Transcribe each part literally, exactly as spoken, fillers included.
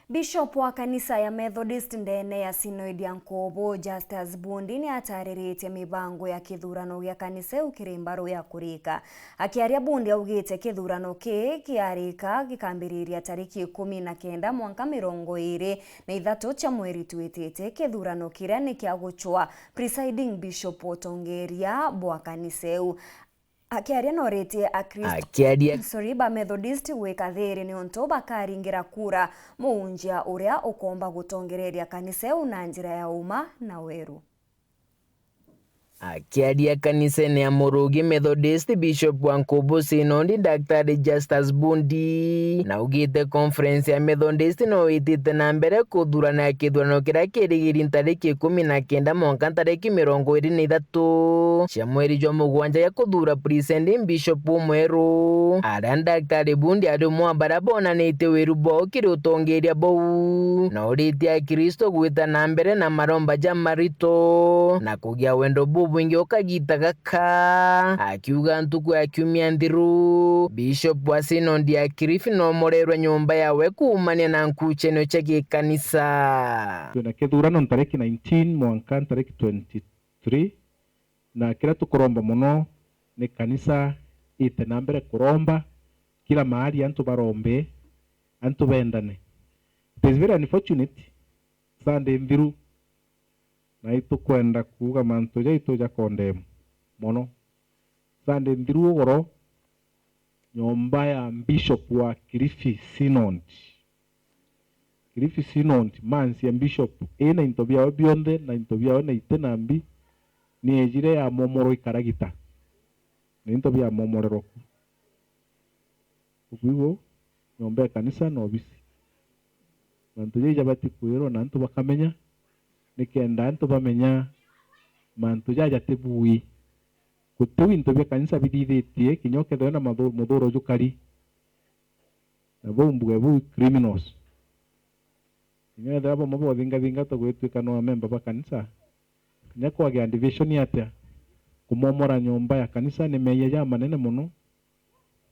Bishop wa kanisa ya Methodist ndene ya Synod ya Nkubu, Justus Bundi, ni atariritie mibango ya kithurano gia kanisa iu kiri mbaru ya kurika. Akiaria, Bundi augite kithurano kii kiarika gikambiriria tariki ikumi na kenda mwanka mirongo iiri na ithatu cia mweri twitite, kithurano kiria ni kia gucwa presiding bishop utongeria bwa kanisa iu. Akiaria, noritie Akristo, Akiaria sorry, ba Methodist gwika thiri niuntu bakaringira kura muunjia uria ukomba gutongereria kanisa iu na njira ya uma na weru. Akiaria kanisene ya Murugi Methodist, Bishop wa Nkubu Synod, Daktari Justus Bundi, naugite conference ya Methodist no itite na mbere kuthurana kithurano kiria kirigiri ntariki ikumi na kenda mwanka ntariki mirongo iiri na ithatu cia mweri jwa mugwanja ya kuthura presiding bishop umweru, aria Daktari Bundi ari umwe wa baria bonanitie wiru bwao kiri utongeria buu, na uritie Akristo gwita na mbere na maromba ja marito na kugia wendo bubwingi o kagita gaka, akiuga ntuku ya kiumia nthiru, Bishop wa Synod ya Kilifi nomorerwe nyomba yawe kuumania na nkuchenio cia gikanisa. Twina kithurano ntariki nineteen mwanka ntariki twenty-three, na kiria tukuromba mono ni kanisa ite na mbere kuromba, kila mahali antu barombe, antu bendane. It is very unfortunate, Sunday nthiru, na itukwenda kuuga mantu jaitu ja condemn mono. Sunday nthiru ugoro, nyomba ya Bishop wa Kilifi Synod, Kilifi Synod, mansi ya Bishop, ina into biawe bionthe, na into biawe na ite na mbi, ni ejire ya momoro ikaragita, na into bia momorerwa ku. Ukwigua uu? Nyomba ya kanisa na obisi. Mantu jau jabati kwirwa na antu bakamenya, nikenda antu bamenya mantu jaja ti bui. Guti u into bia kanisa bithithitie, kinya ukethirwa na mathu-, muthuro jukari. Na bau mbuge buu criminals. Kinya ethira bamwe bothingathingatwa gwitwika no amemba ba kanisa, kinya kwagia division atia, kumomora nyomba ya kanisa ni meeyia jamanene mono,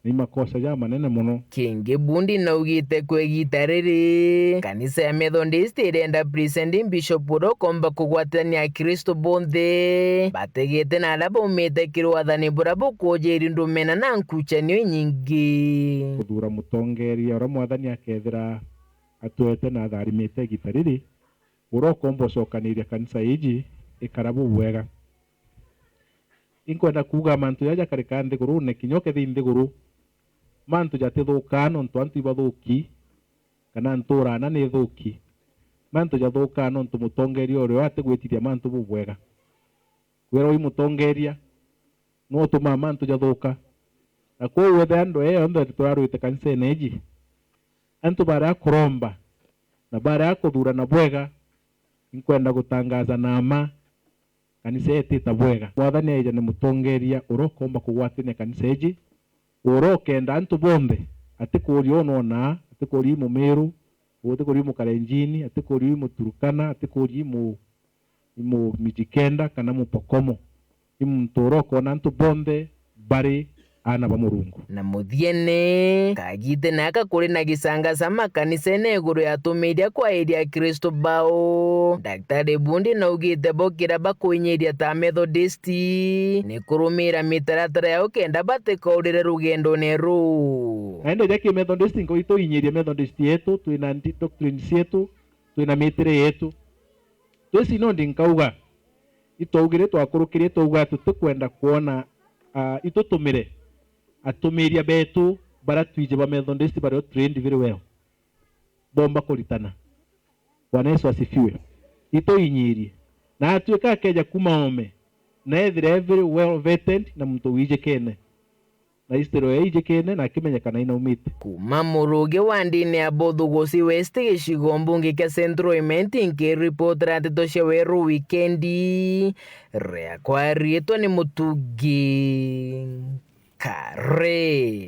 ni makosa jamanene mono. Kingi Bundi naugite kwa igita riri, kanisa ya Methodist irenda presiding bishop uria ukomba kugwatania Akristo bonthe, bategete na aria baumite kiri wathani buria bukuujiri ndumena na nkuchanio inyingi. Kuthura mutongeria uria mwathani akethira atwete na atharimite igita riri, uria ukomba ucokaniria kanisa iji ikara bubwega. Inkwenda kuuga mantu jaja jakarika nthigurune, kinya ukethia nthiguru, mantu jatithukaa nontu antu ibathuki, kana ntuura ana ni ithuki. Mantu jathukaa nontu mutongeria uria atigwitithia mantu bubwega. Kwirwa wi mutongeria, niwe utumaa mantu jathuka. Na kwou wethira andu aya onthe turarwite kanisene iji, antu baria kuromba na baria kuthurana bwega, inkwenda gutangaza na mma, kanisa yetu itita bwega. Mwathani aija ni mutongeria uria ukomba kugwatania kanisa iji, uria ukenda antu bonthe, atikuuria unonaa, atikuuria i Mumiru, atikuuria i Mukalenjini, atikuuria i Muturukana, atikuuria i Mu-, i Mumijikenda kana Mupokomo. I muntu uria ukoona antu bonthe bari aana ba Murungu. Na muthiene, kagitene aka kuri na gisanga ca makanisene iguru ya atumiria kwairia Akristo bao. Daktari Bundi naugite bo kiria bakuinyiria ta Amethodist ni kurumira mitaratara yao kenda batikaurire rugendone ruu. Na indi ja ki Methodist, nkauga ituinyirie Methodist yetu, twina ndi-, doctrines yetu, twina mitire yetu. Twi Synod nkauga, itwaugire twakurukirie twauga tutikwenda kwona, ah, itutumire atumiria betu baria twiji ba Methodist bario trained very well, bomba kuritana. Bwana Yesu asifiwe. Ituinyirie. Na atuika akeja kuma oome, na ethire e very well vetted na muntu wijikene. Na history yae ijikene na akimenyekana inaumite. Kuma Murugi wa ndini ya Bothugusi West, gicigo mbunge kia Central Imenti, nkiripotera nteto cia weru wikendi. Riakwa riitwa ni Mutugi Kare.